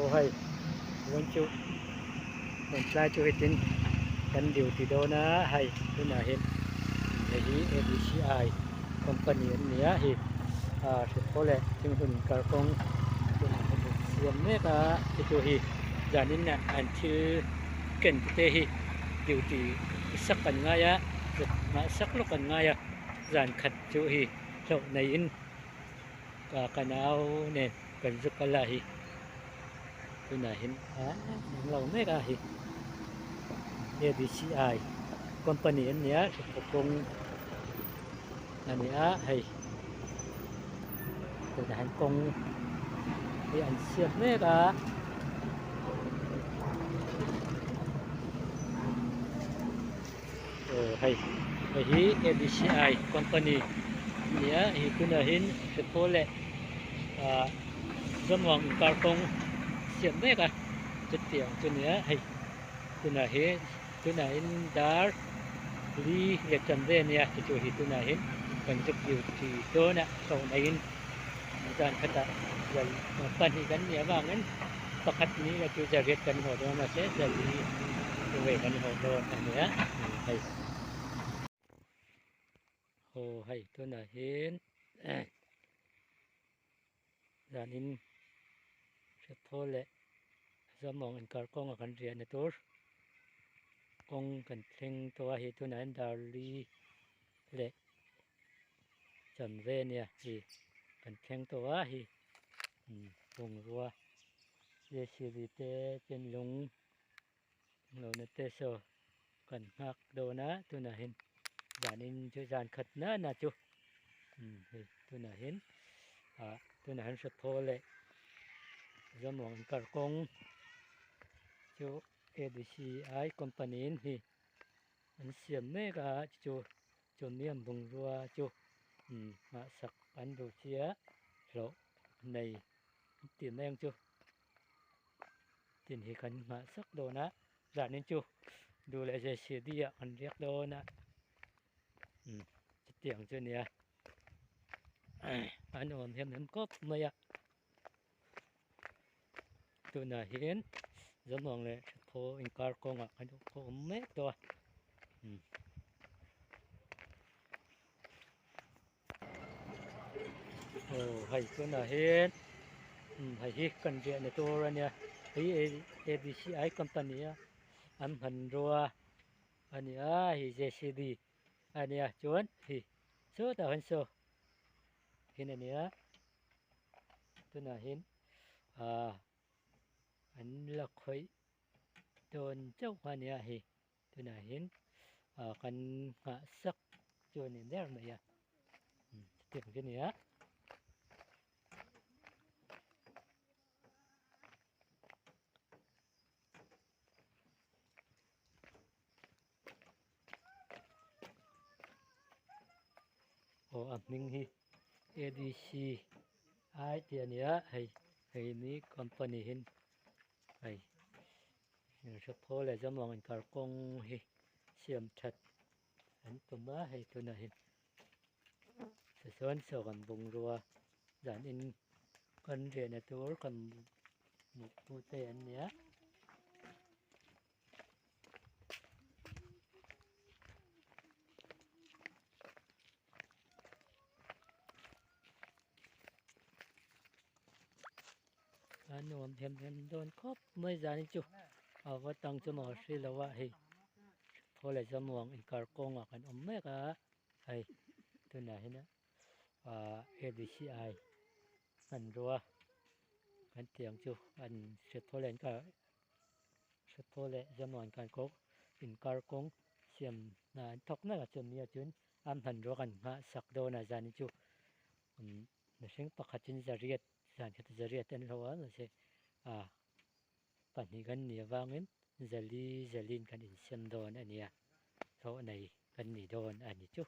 Aw hei vawiin chu rawn tlai chu hetin kan duty dawn a hei tunah hian hei hi A_B_C_I company an ni a hei ah hrephaw leh thinghlun kalkawng tunah hian an siam mek a hei chu hi zanin ah an thil ken te hi duty sak an ngai a nghah sak lawk an ngai a zan khat chu hei hlauh neiin ka nau nen. Kan zu kal a hi tunah hian eng lo mek a hi A_B_C_I company an ni a hrephaw kawng a ni a hei tunah hian kawng hi an siam mek a. Aw hei hei hi A_B_C_I company a ni a hei tunah hian hrephaw leh ah zawmuang inkar kawng siam mek a chutiang chu nia hei tunah hian tunah hian dar li leh chan ve ania chu chu hi tunah hian kan zuk duty dawn a hlauh naiin zan khatah zal pahnih kan nih avangin pakhat ni leh chu zariat kan haw dawn a mahse zali ve kan haw dawn a nia hei. Aw hei tunah hian zanin hrethaw leh zawmawng inkar kawnga kan riahna tur kawng kan thleng tawh a hei tunah hian darli leh chanve a nia hei kan thleng tawh a hei bungrua J_C_B te chenlung Lo na te saw kan nghak dawn a tunah hian zanin chu zan khat nana chu hei tunah hian ah tunah hian hrathaw leh zawmawng inkar kawng chu A_B_C_I company in hi an siam mek a chu chawhmiam bungrua chu nghah sak an duh sia hlawh nei tih mai ang chu. Tin hi kan nghah sak dawn a, zanin chu duh leh J_C_B ah kan riak dawn a, umm chutiang chu a nia an awm hem hem khawp mai a, tunah hian Zawmawng leh Hrephaw inkar kawngah kan awm mek tawh a umm. Aw hei tunah hian hei hi kan riahna tur a nia hei A_B_C_I company a an hmanrua a ni a hei J_C_B a nia chuan hei sawtah hian saw hin a nia tunah hian ah an la khawih dawn chauh a nia hei. Tunah hian ah kan nghah sak chu a ni ber mai a chutiang chu a ni a. Aw a hming hi A_B_C ai tih a ni a hei hei ni company hi hei. Hrephaw leh Zawmawng inkar kawng hi siam that an tum a hei tunah hian tichuan saw kan bungrua zanin kan riahna tur kan mutpu te an ni a. A nuam hem hem dawn khawp mai zan hi chu a va tang chu maw hri lo a hei thaw leh zamuang inkar kawngah kan awm mek a hei tunah hian ah A_B_C_I hmanrua kan tih ang chu an hre thaw leh inkar hre thaw leh zamuang inkar kawng inkar kawng siam hna an thawk mek a chumi ah chuan a hmanrua kan nghah sak dawn a zan hi chu mihring pakhatin zariat zan khat zariat an hlauh a mahse ah pahnih kan nih avangin zali zalin kan insiam dawn a nia hlawh nei kan ni dawn a ni chu.